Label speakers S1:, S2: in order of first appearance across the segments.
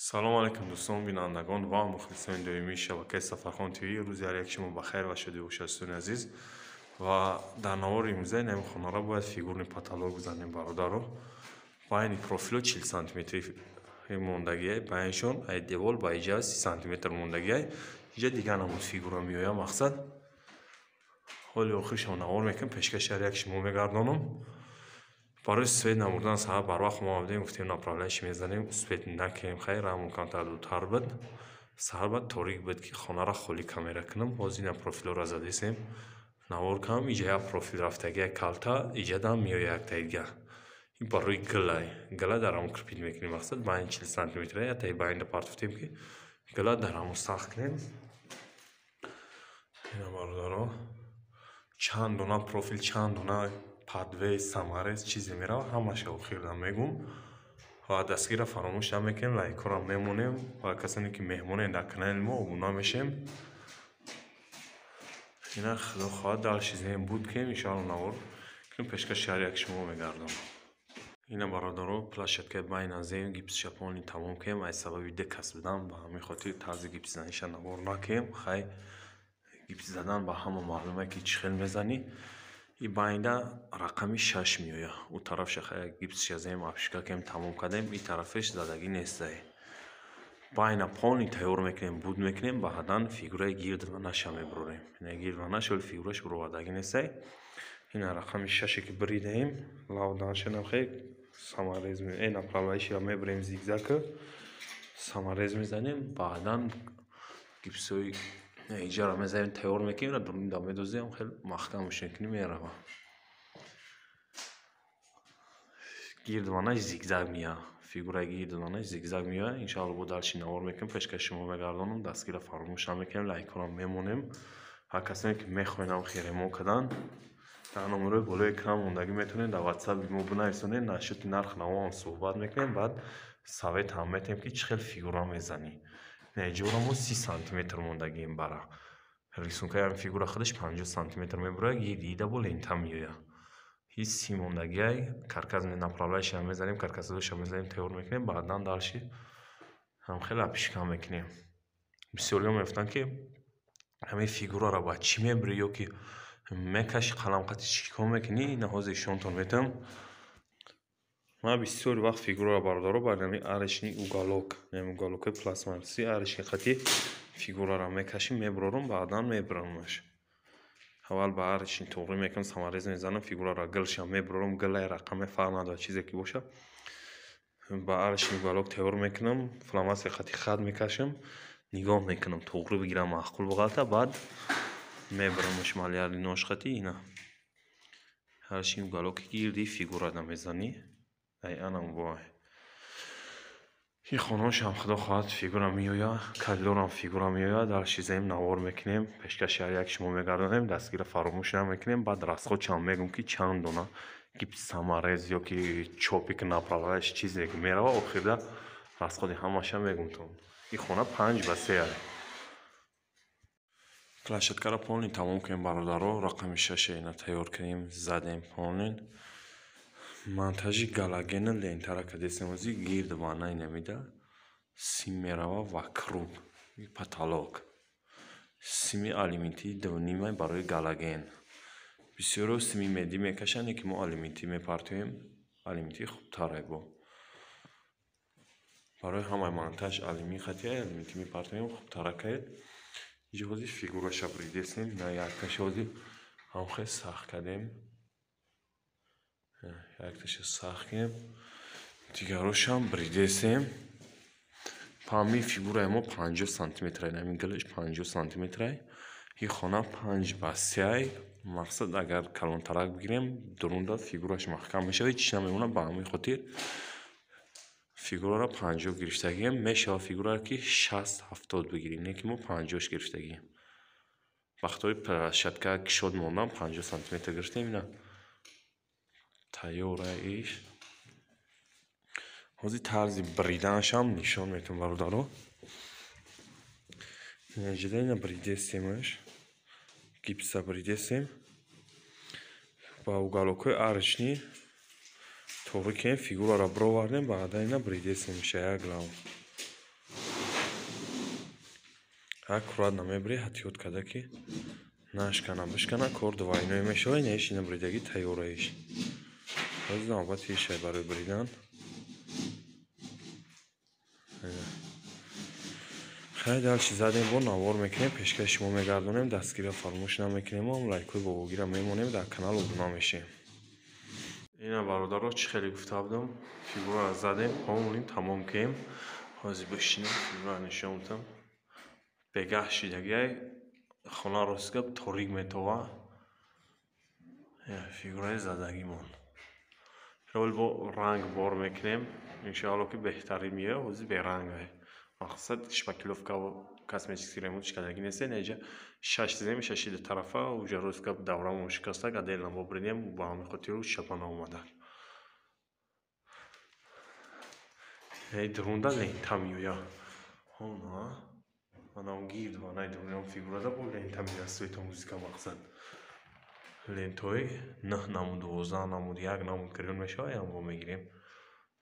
S1: Салом алейкум дӯстон, бинандагон ва мухлисони доимии шабакаи Сафархон ТВ. Рӯзи ҳар як шумо ба хайр ва шодӣ бошад, дӯстони азиз. Ва дар навори имрӯза ин хонаро бояд фигурный потолок бизанем, бародаро. Байни профило 40 сантиметри мондагиай, байншон ай девол ба иҷа 30 сантиметр мондагиай. Иҷа дигар намуд фигура меояд мақсад. Ҳоли охиршон навор мекунем, пешкаши ҳар як шумо мегардонам. Барои свет намурдан саҳар барвақт мо омадем, гуфтем направляющий мезанем, свет накунем, хайр, ҳамон камтар дуртар буд. Саҳар баъд торик буд, ки хонаро холӣ камера кунам. Ҳозир ина профилҳоро задесем. Навор кунам, иҷа як профил рафтагия калта, иҷадам меояд яктаи дига. Ин барои гилай. Гила дар ҳамон крепить мекунем, мақсад байни 40 сантиметра, яктаи байнда партофтем, ки гила дар ҳамон сахт кунем. Ина бародаро, чанд дона профил, чанд дона подвес, саморез чизе меравад, ҳамаша охирда мегум. Ва дастгирро фаромӯш намекунем, лайкҳоро мемонем ва касоне ки меҳмонед дар канали мо, обуна мешем. Ина худо хоҳад дальше зем буд кем, иншоалло навор кунем, пешкаши ҳар як шумо мегардонам. Ина бародаро, площадкаи байна зем, гипсша полный тамом кунем. Аз сабаби ду кас будан, ба ҳамин хотир тарзи гипс заниша навор накунем. Хай, гипс задан ба ҳама маълуме, ки чӣ хел мезанӣ. И байнда рақами 6 меояд. Ӯ тарафша хай гипсша зем, обшивка кем, тамом кардем, и тарафаш задагӣ нестай. Байна полный тайёр мекунем, буд мекунем, баъдан фигураи гирд ванаша мебурорем. Ина гирд ванаш вале фигураш буровардагӣ нестай. Ина рақами шаше ки биридаем, лавданшанам хай саморез, направляющийро мебарем, зигзаг саморез мезанем, баъдан гипсҳои иҷаро мезанем, тайёр мекунем, ина дурунда медозем, хеле маҳкам мекунем, мерава. Гирд ванаш зигзаг меяд. Фигураи гирд ванаш зигзаг меояд. Иншоалло бо дальше навор мекунем, пешкаши шумо мегардонам. Дастгирро фаромӯш намекунем, лайкҳоро мемонем. Ҳар касоне ки мехоҳед ҳам ремонт кардан, дар номерои болои экран мондагӣ метавонед дар ватсапи мо бинависонед, насчёти нарх наво ҳам суҳбат мекунем, баъд совет ҳам метиҳем, ки чӣ хел фигура мезанӣ. Ҷора мо 30 сантиметр мондагием бара. Рисункаи ҳамин фигура худаш 50 сантиметр мебурад, гирди ида бо лента меояд. Ҳеҷ си мондагиай, каркас направляющийам мезанем, каркасдошам мезанем, тайёр мекунем, баъдан дальше ҳам хеле обшивка мекунем. Бисёриҳо мегуфтанд, ки ҳамин фигураро ба чӣ мебурӣ ё ки мекаши қаламқати чӣ кор мекунӣ? Ина ҳозир ишонтон метавам. Ман бисёри вақт фигураро, бародаро, ба ҳамин арочный уголок, ҳамин уголокҳои пластмасси арочный қати фигураро мекашим, мебурорам, баъдан мебурамаш. Аввал ба арочный туғрӣ мекунам, саморез мезанам, фигураро гилшам мебурорам, гилай рақаме фарқ надорад, чизе ки бошад. Ба арочный уголок тайёр мекунам, фломастер қати хат мекашам, нигоҳ мекунам, туғрӣ бигирам, маъқул буғалта, баъд мебурамаш малярный нож қати. Ина арочный уголоки гирди фигурада мезанӣ. Ай анам вой. Ин хонаҳошам худо хоҳад фигура меояд, коридорам фигура меояд. Дальше зем навор мекунем, пешкаши ҳар як шумо мегардонем, дастгирро фаромӯш намекунем. Баъд расходшам мегӯм, ки чанд дона гипс, саморез ё ки чопик, направляющий чизе ки мерава, охирда расходи ҳамаша мегӯмтон. Ин хона 5 ба 3 ай. Площадкаро полный тамом кунем, бародаро, рақами шаше ина тайёр кунем, задем полный. Монтажи галогена лентара кадесем, ози гирд ванна инамида сим мерава вокруг потолок. Сими алюминтии дунимай барои галоген. Бисёриҳо сими медӣ мекашанд, ки мо алюминтӣ мепартоем. Алюминтӣ хубтар бо. Барои ҳамаи монтаж алюмин хати алюминтӣ мепартоем, хубтаракай. Иҷа ҳозир фигураша буридесем, ина якташа ҳозир ҳам хел сахт кардем. Якташа сахт кунем, дигарошам бридесем. Ҳамин фигураи мо 50 сантиметрай, ҳамин гилаш 50 сантиметрай. Ин хона 5 ба 3 ай. Мақсад, агар калонтарак бигирем, дурунда фигураш маҳкам мешавад, ҳеҷ намемонад. Ба ҳамин хотир фигураро 50 гирифтагием. Мешавад фигураро ки 60-70 бигирем, не ки мо 50-ш гирифтагием. Вақтҳои площадка кишод мондан 50 сантиметр гирифтем. Ина тайёра иш. Ҳозир тарзи бриданашам нишон метавам, бародаро. Инаҷода ина бридесемаш, гипса бридесем, ба уголокҳои арочный туғрӣ кунем, фигураро бировардем, баъдан ина бридесемша як лав. Аккуратно мебирӣ, эҳтиёт карда ки нашкана, бишкана, кор двойной мешавад. Инаиш ина бридагӣ тайёраиш. Ҳозир навбати ишай барои бридан. Хай дальше задем, бо навор мекунем, пешкаши шумо мегардонем, дастгирро фаромӯш намекунем, лайкҳои бобогирро мемонем, дар канал обуна мешем. Ина бародаро, чӣ хеле гуфта будам, фигураро задем, омонем, тамом кунем. Ҳозир бишинем, фигураро нишон медиҳам. Бегаҳ шидагиай, хона рост гап торик метова. Фигураи задагимон. Ҳол бо ранг бор мекунем, иншоалло ки беҳтарин меояд, ҳозир берангай. Мақсад шпаклёвка косметический ремонт шикастагӣ нест, инҷа шаш зем, шаши ду тарафа, уҷа рост гап даврамон шикаста, отдельно бо бринем, ба ҳамин хотир чапа наомада. Эй дурунда лента меояд. Ҳона манам гирд ванаи дурунам фигурада бо лента меояд, светомузыка мақсад. Лентҳои 9 намуд, 12 намуд, 1 намуд гирён мешавад, ям бо мегирем.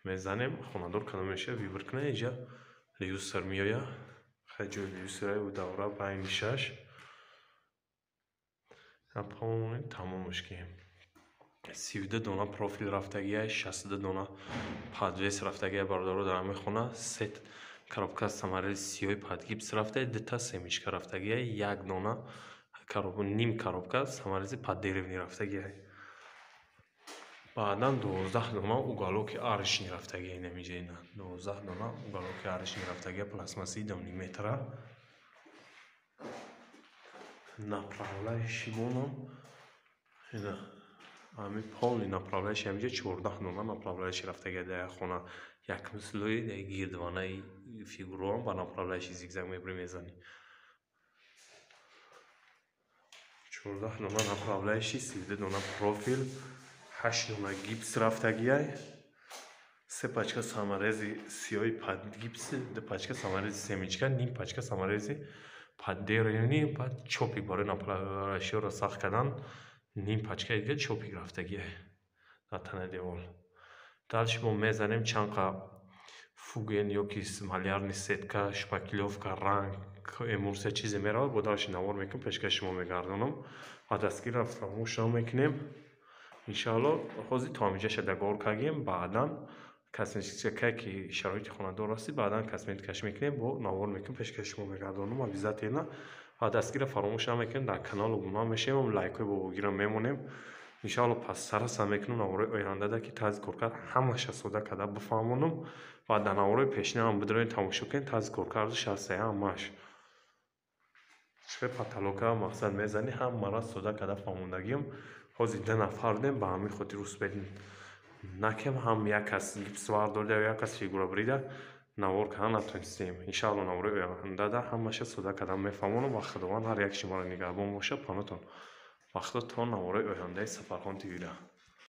S1: Мезанем, хонадор кадом мешавад, выбор кунад, инҷа люстр меояд. Хай ҷои люстраи ӯ давра байни шаш. Помонем, тамомаш кунем. 32 дона профил рафтагиай, 62 дона подвес рафтагиай бародаро дар ҳамин хона. Се коробка саморез сиёҳи подгипс рафтае, дута семечка рафтагиай, як дона ним коробка саморези поддеревни рафтагиай. Баъдан 12 дона уголоки арочный рафтагиай, инамиҷа ина 12 дона уголоки арочный рафтагиай, пластмассии 2,5 метра. Направляющий монам ина ҳамин полный направляющий ҳаминҷа 14 дона направляющий рафтагиай дар як хона. Якум слои дар гирдванаи фигураам ба направляющий зигзаг мебирӣ мезанӣ. 14 дона направляющий, 32 дона профил, 8 дона гипс рафтагиай, 3 пачка саморези сиёҳи подгипс, 2 пачка саморези семечка, ним пачка саморези поддеревни, баъд чопик барои направляющиҳоро сахт кардан, ним пачкаи дига чопик рафтагиай дар танаи девол. Дальше мо мезанем чанд қа фуген ё ки малярный сетка, шпаклёвка, ранг, эмулсия чизе меравад, бо дальше навор мекунем, пешкаши шумо мегардонам ва дастгирро фаромӯш намекунем. Иншоалло ҳозир то ҳаминҷаша договор кардем, баъдан косметика ки шароити хонадор ҳастӣ, баъдан косметикаш мекунем, бо навор мекунем, пешкаши шумо мегардонам обязательно. Ва дастгирро фаромӯш намекунем, дар канал обуна мешавем, лайкҳои бобогирро мемонем. Иншоалло пас сараса мекунем наворҳои ояндада ки тарзи коркард ҳамаша сода карда бифаҳмонам ва дар наворҳои пешинаам бидроед тамошо кунед, тарзи коркардаш ҳастае ҳамааш. Чӣ потолока мақсад мезанӣ, ҳамаро сода карда фаҳмондагиам. Ҳозир 2 нафар будем, ба ҳамин хотир успед накем, ҳам як кас гипс вардорида, як кас фигура брида, навор карда натонистем. Иншоалло наворҳои ояндада ҳамаша сода карда мефаҳмонам ва Худованд ҳар як шуморо нигаҳбон бошад. Паноҳтон. Вақто то наворҳои ояндаи Сафархон ТВ-ра.